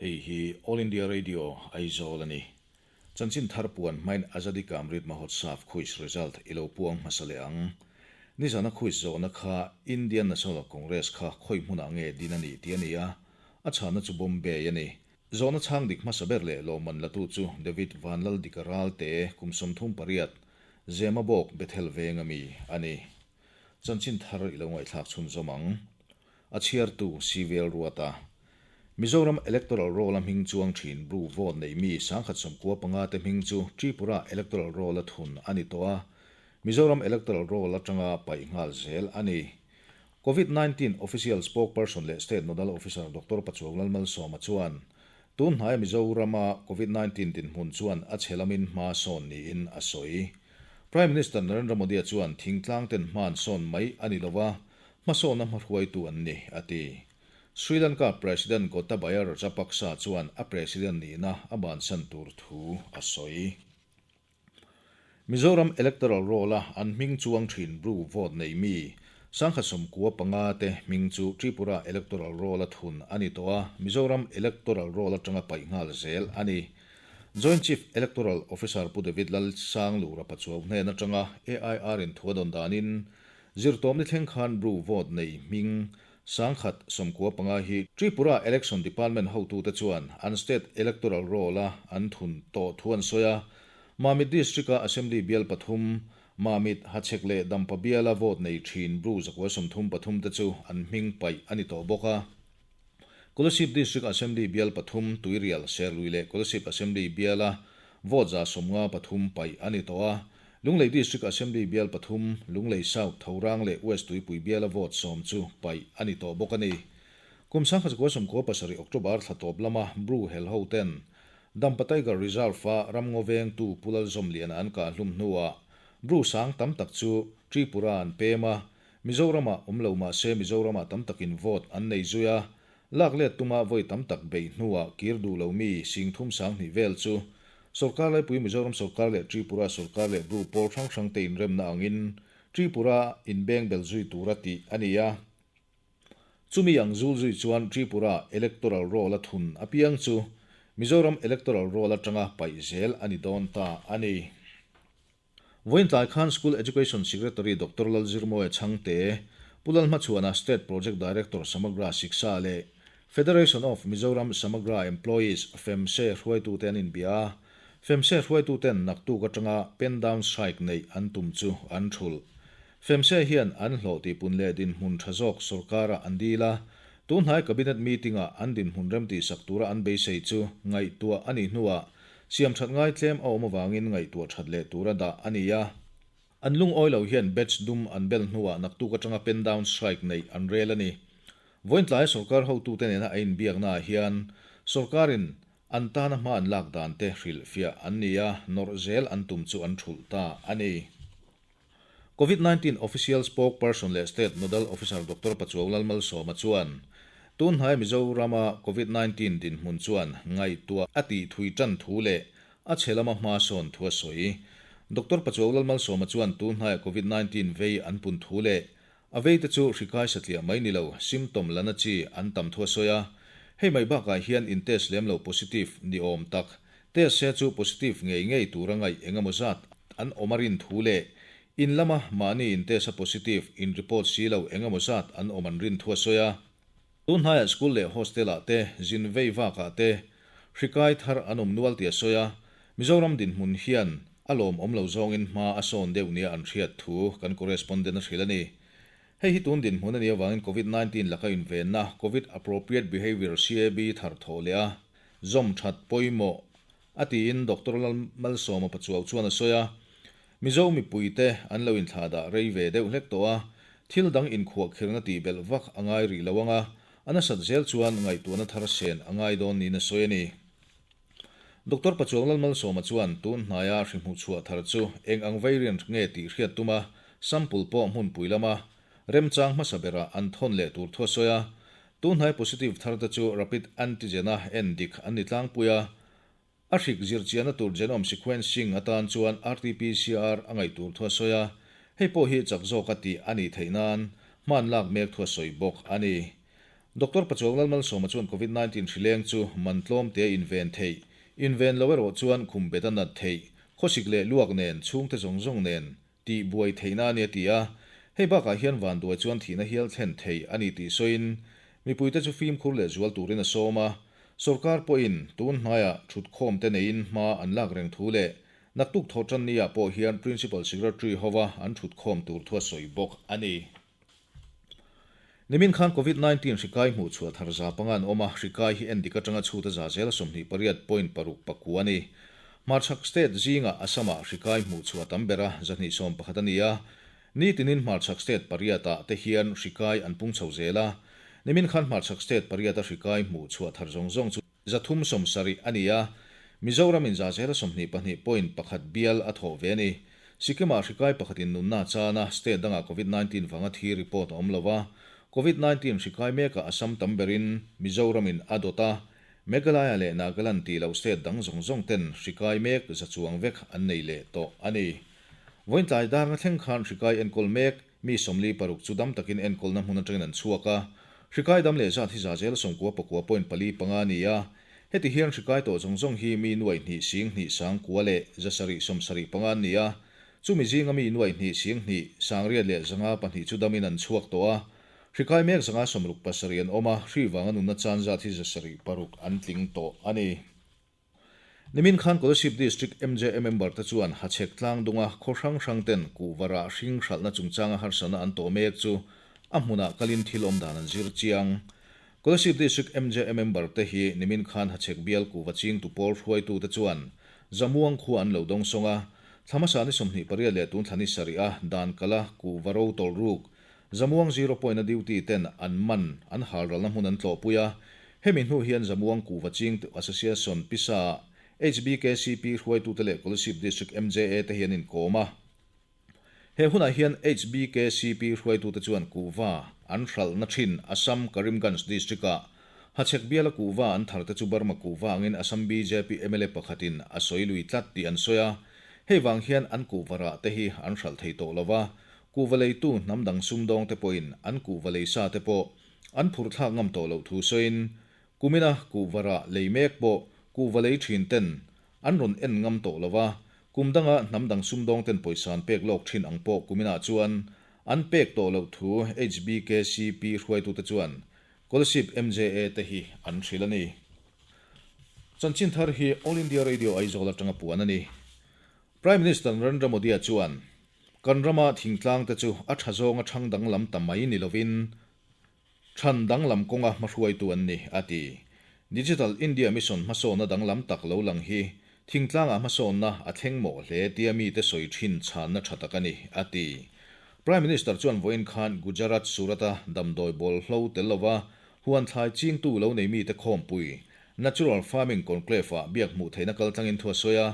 Hei hi All India Radio, Aizawl a ni. Chanchin thar puan hmain Azadi Ka Amrit Mahotsav quiz result i lo puang hmasa leh ang. Nizana quiz zawhna kha Indian National Congress kha khawi hmunah nge din a nih tih a ni a, a chhahna chu Bombay a ni. Zawhna chhang dik hmasa ber leh lawmman latu chu David Vanlaldika Ralte kum 38, Zemabawk Bethel venga mi a ni. Chanchin thar i lo ngaihthlak chhunzawm ang. A chhiartu Civil Ruata. Mizoram Electoral Roll-a hming chuang thin Bru vote nei mi 1095 te hming chu Tripura Electoral Roll-a thun a ni tawh a, Mizoram Electoral Roll atanga paih nghal zel a ni. Covid 19 Official Spokesperson leh State Nodal Officer Doctor Pachuau Lalmalsawma chuan tun hnaia Mizorama Covid 19 dinhmun chuan a chhe lamin hma sawn niin a sawi. Prime Minister Narendra Modi-a chuan thingtlang ten hma an sawn mai a ni lova, hmasawnna hmahruaitu an ni, a ti. Sri Lanka President Gotabaya Rajapaksa chuan a President nihna a bansan tur thu a sawi. Mizoram Electoral Roll-a an hming chuang thin Bru vote nei mi 1095 te hming chu Tripura Electoral Roll-a thun a ni tawh a, Mizoram Electoral Roll atanga paih nghal zel a ni. Joint Chief Electoral Officer Pu David Lalsanglura Pachuau hnen atanga AIR in thu a dawn danin Zirtawm ni thleng khan Bru vote nei hming 1095 hi Tripura Election Department hotute chuan an State Electoral Roll-a an thun tawh thu an sawi a. Mamit District-a Assembly bial pathum, Mamit, Hachhek leh Dampa biala vote nei thin Bru 133 te chu an hming paih a ni tawh bawk a. Kolasib District Assembly bial pathum, Tuirial, Serlui leh Kolasib Assembly biala vote 153 paih a ni tawh a. Lunglei District Assembly bial pathum, Lunglei South, Thorang leh West Tuipui biala vote 10 chu paih a ni tawh bawk a ni. Kum 1997 October thla tawp lama Bru hel ho ten Dampa Tiger Reserve-a ramngaw vengtu Pu Lalzawmliana an kah hlum hnuah Bru sang tam tak chu Tripura an pem a, Mizoramah awm lo mah se Mizoramah tam takin vote an nei zui a, lak let tuma vawi tam tak beih hnuah kir duh lo mi 32,000 vel chu Sorkar laipui Mizoram sorkar leh Tripura sorkar leh Bru pawl hrang hrang te inremna angin Tripura inbeng bel zui tura tih a ni a. Chumi ang zul zui chuan Tripura Electoral Roll-a thun apiang chu Mizoram Electoral Roll atanga paih zel a ni dawn ta a ni. Vawiin tlai khan School Education Secretary Doctor Lalzirmawia Chhangte, Pu Lalhmachhuana State Project Director Samagra Shiksha leh Federation of Mizoram Samagra Employees, FEMSE, hruaitute an inbia a, FEMSE hruaituten naktuk atanga pen down strike neih an tum chu an thulh. FEMSE hian an hlawh tihpun leh dinhmun tha zawk sorkarah an dil a, tunhnai Cabinet meeting-ah an dinhmun remtihsak tura an beisei chu ngaihtuah a nih hnuah Siam that ngai tlem a awm avangin ngaihtuah that leh tura dah a ni a. An lungawi lo hian batch dum an bel hnuah naktuk atanga pen down strike neih an rel a ni. Vawiin tlaia sorkar hotute nena a inbiaknaah hian sorkarin an tana hma an lak dan te hrilhfiah an ni a, nawrh zel an tum chu an thulh ta a ni. Covid 19 Official Spokesperson leh State Nodal Officer Doctor Pachuau Lalmalsawma chuan tun hnai Mizorama Covid 19 dinhmun chuan ngaihtuah a tih thui tan thu leh a chhe lama hma sawn thu a sawi. Doctor Pachuau Lalmalsawma chuan tun hnai Covid 19 vei an pun thu leh a vei te chu hrikai satliah mai ni lo symptom lana chi an tam thu a sawi a. Hei mai bakah hian in test lem lo positive ni awm tak test se chu positive ngei ngei tura ngaih engemaw zat an awm a rin thu leh in lama mahni in test a positive in report si lo engemaw zat an awm an rin thu a sawi a. Tun hnaiah school leh hostel-ah te zin vei vakah te hrikai thar an awm nual tih a sawi a, Mizoram dinhmun hian a lawm awm lo zawngin hma a sawn deuh nia an hriat thu kan correspondent a hrilh a ni. Hei hi tun dinhmun a nih avangin Covid 19 laka invenna Covid Appropriate Behaviour CAB thar thawh leh a zawm that pawimawh a tiin Doctor Lalmalsawma Pachuau chuan a sawi a. Mizo mipuite an lo inthlahdah rei ve deuh hlek tawh a, thil dang inkhuahkhirna tih belh vak a ngai rih lo ang a, a nasat zel chuan ngaihtuahna thar sen a ngai dawn niin a sawi a ni. Doctor Pachuau Lalmalsawma chuan tun hnaia hri hmuhchhuah thar chu eng ang variant nge tih hriat tum a, sample pawh hmunpui lama remchang hmasa berah an thawn leh tur thu a sawi a. Tun hnai positive thar te chu rapid antigen-a en dik an ni tlangpui a, a hrik zirchiahna tur genome sequencing atan chuan RT-PCR a ngaih tur thu a sawi a, hei pawh hi chak zawk a tih a nih theih nan hman lak mek thu a sawi bawk a ni. Doctor Pachuau Lalmalsawma chuan Covid 19 hrileng chu man tlawm tea inven theih, inven lo erawh chuan khum bet a nat theih, khawsik leh luak nen, chhungte zawng zawng nen tih buai theihna a ni a ti a. Hei bakah hian vanduai chuan thihna hial thlen thei a ni tih sawiin, mipuite chu fimkhur leh zual turin a sawm a. Sorkar pawhin tun hnaiah thutkhawmte neiin hma an lak reng thu leh naktuk thawhtan ni ah pawh hian Principal Secretary hova an thutkhawm tur thu a sawi bawk a ni. Nimin khan Covid 19 hri kai hmuh chhuah thar 500 an awm a, hri kai hi endik atanga chhut a za zela 28.69 a ni. Hmarchhak state zingah Assam-ah hri kai hmuh chhuah tam ber a, 211 a ni a. Nitinin hmarchhak state pariatah te hian hri kai an pung chho zel a. Nimin khan hmarchhak state pariata hri kai hmuh chhuah thar zawng zawng chu 370 a ni a. Mizoramin za zela 22.1 bial a thawh ve a ni. Sikkim-ah hri kai pakhatin nunna chana state dangah Covid 19 vanga thi report a awm lo a. Covid 19 hri kai mekah Assam tam berin Mizoramin a dawt a. Meghalaya leh Nagaland tih loh state dang zawng zawng ten hri kai mek za chuang vek an nei leh tawh a ni. Vawiin tlai dar nga thleng khan hri kai enkawl mek mi 46 chu dam takin enkawlna hmun atangin an chhuak a. Hri kai dam leh zat hi za zel 99.45 a ni a. Heti hian hri kai tawh zawng zawng hi mi 2 0 2 9 leh 775 an ni a. Chumi zinga mi 2 0 2 9 leh 52 chu damin an chhuak tawh a. Hri kai mek 167 an awm a, hri vanga nunna chan zat hi 76 an tling tawh a ni. Nimin khan Kolasib District MJA member te chuan Hachhek tlang dunga khaw hrang hrang ten kuhva hring hralhna chungchanga harsatna an tawh mek chu a hmunah kalin thil awm dan an zir chiang. Kolasib District MJA member te hi nimin khan Hachhek bial kuhva ching tu pawl hruaitu te chuan Zamuang khu an lo dawng sawnga thlamasa ni 28 leh tun thlani sarih a dan kala kuhva ro tawlh ruk Zamuang 0 point a duty ten an man an halralna hmun an tlawhpui a. Hemi hnu hian Zamuang kuhva ching tu Association pisa HBKCP hruaitute leh Kolasib District MJA te hian inkawm a. He hunah hian HBKCP hruaitute chuan kuhva an hralhna thin Assam Karimganj District-ah Hachhek biala kuhva an tharte chu Burma kuhva angin Assam BJP MLA pakhatin a sawi lui tlat tih an sawi a. Hei vang hian an kuhva rah te hi an hralh thei tawh lova. Kuhva leitu hnam dang sumdawng te pawhin an kuhva leisa te pawh an phurh thlak ngam tawh loh thu sawiin kumina kuhva rah lei mek pawh kuhva lei thin ten an rawn en ngam tawh lova. Kum danga hnam dang sumdawng ten pawisa an pek lawk thin ang pawh kumina chuan an pek tawh loh thu HBKCP hruaitute chuan Kolasib MJA te hi an hril a ni. Chanchin thar hi All India Radio Aizawl atanga puan a ni. Prime Minister Narendra Modi-a chuan kan rama thingtlang te chu a tha zawnga thang danglam ta mai ni lovin than danglam kawnga hmahruaitu an ni a ti. Digital India Mission hmasawna danglam tak lo lang hi thingtlangah hmasawnna a thleng mawh hle tia mi te sawi thin chhanna tha tak a ni a ti. Prime Minister chuan vawiin khan Gujarat Surata damdawi bawl hlo tel lova huan thlai chingtu lo nei mi te khawmpui Natural Farming Conclave-ah biak hmuh theihna kaltlangin thu a sawi a.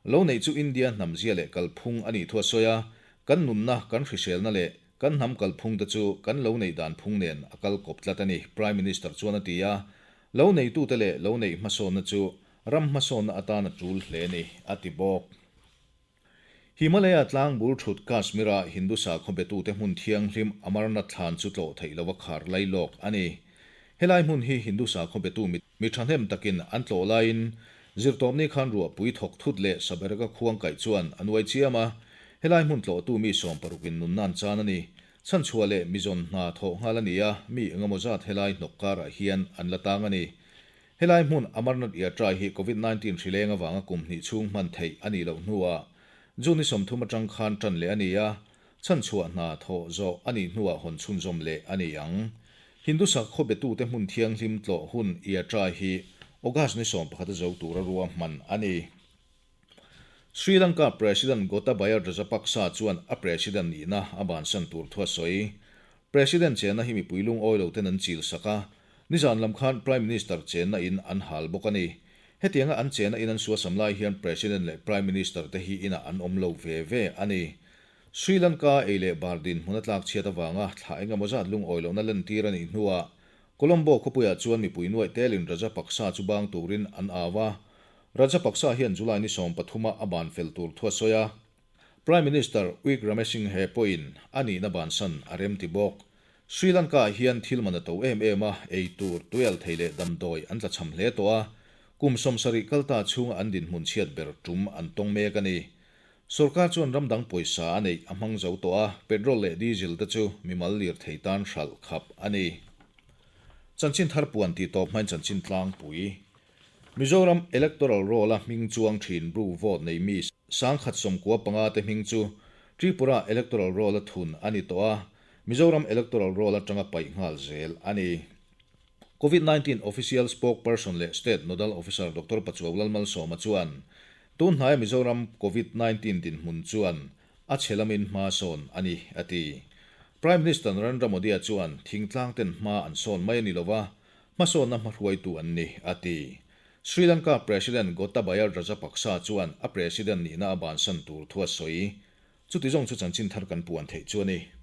Lo nei chu India hnam zia leh kalphung a nih thu a sawi a. Kan nunna, kan hriselna leh kan hnam kalphung te chu kan lo nei dan phung nen a kal kawp tlat a ni, Prime Minister chuan a ti a. Lo neitute leh lo neih hmasawnna chu ram hmasawnna atan a tul hle ni, a ti bawk. Himalaya tlang bul thut Kashmir-a Hindu sakhaw betute hmun thianghlim Amarnath thlan chu tlawh theih lova khar lai lawk a ni. Helai hmun hi Hindu sakhaw betu mi thahnem takin an tlawh laiin zirtawpni khan ruahpui thawk thut leh sabereka khuang kaih chuan a nuai chiam a. Helai hmun tlawhtu mi 16in nunna an chan a ni. Chhanchhuah leh mizawn hna thawh nghal a ni a, mi engemaw zat helai hnawk karah hian an la tang a ni. Helai hmun Amarnath Yatra hi Covid 19 hrileng awanga kum hnih chhung hman theih a nih loh hnuah June ni 30 atang khan tan leh a ni a, chhanchhuah hna thawh zawh a nih hnuah hawn chhunzawm leh a ni ang. Hindu sakhaw betute hmun thianghlim tlawh hun Yatra hi August ni 11 a zo tura rua hman a ni. Sri Lanka President Gotabaya Rajapaksa chuan a president nihna a bansan tur thu a sawi. President chena hi mipui lung oi lo ten an chil saka. Nizan lam khan Prime Minister chena in an hal bawk a ni. Hetianga an chena in an suwa samlai hian President leh Prime Minister te hi ina an awm lo ve ve a ni. Sri Lanka ei leh bardin hmuna tlak chhiat awanga thla enga mawzat lung oi lohna len tir a nih hnuah Colombo khawpuiah chuan mipui nuai telin Rajapaksa chu bang turin an awa. Rajapaksa hian July ni 13 a ban fel tur thu a sawi a. Prime Minister Wickremesinghe pawhin a nihna bansan a rem ti bawk. Sri Lanka-ah hian thil man a to em em a, ei tur, tuial thei leh damdawi an tlachham hle tawh a, kum 70 kalta chhunga an dinhmun chhiat ber tum an tawng mek a ni. Sorkar chuan ram dang pawisa a neih a hmang zo tawh a, petrol leh diesel te chu mimal lirthei tan hralh khap a ni. Chanchin thar puan tih tawp hmain chanchin tlangpui. Mizoram Electoral Roll-a hming chuang thin Bru vote nei mi 1095 te hming chu Tripura Electoral Roll-a thun a ni tawh a, Mizoram Electoral Roll atanga paih nghal zel a ni. Covid 19 Official Spokesperson leh State Nodal Officer Doctor Pachuau Lalmalsawma chuan, tun hnaia Mizoram Covid 19 dinhmun chuan a chhe lamin hma sawn a ni, a ti. Prime Minister Narendra Modi-a chuan thingtlang ten hma an sawn mai a ni lova, hmasawnna hmahruaitu an ni, a ti. Sri Lanka President Gotabaya Rajapaksa chuan a President nihna a bansan tur thu a sawi. Chuti zawng chu chanchin thar kan puan theih chu a ni.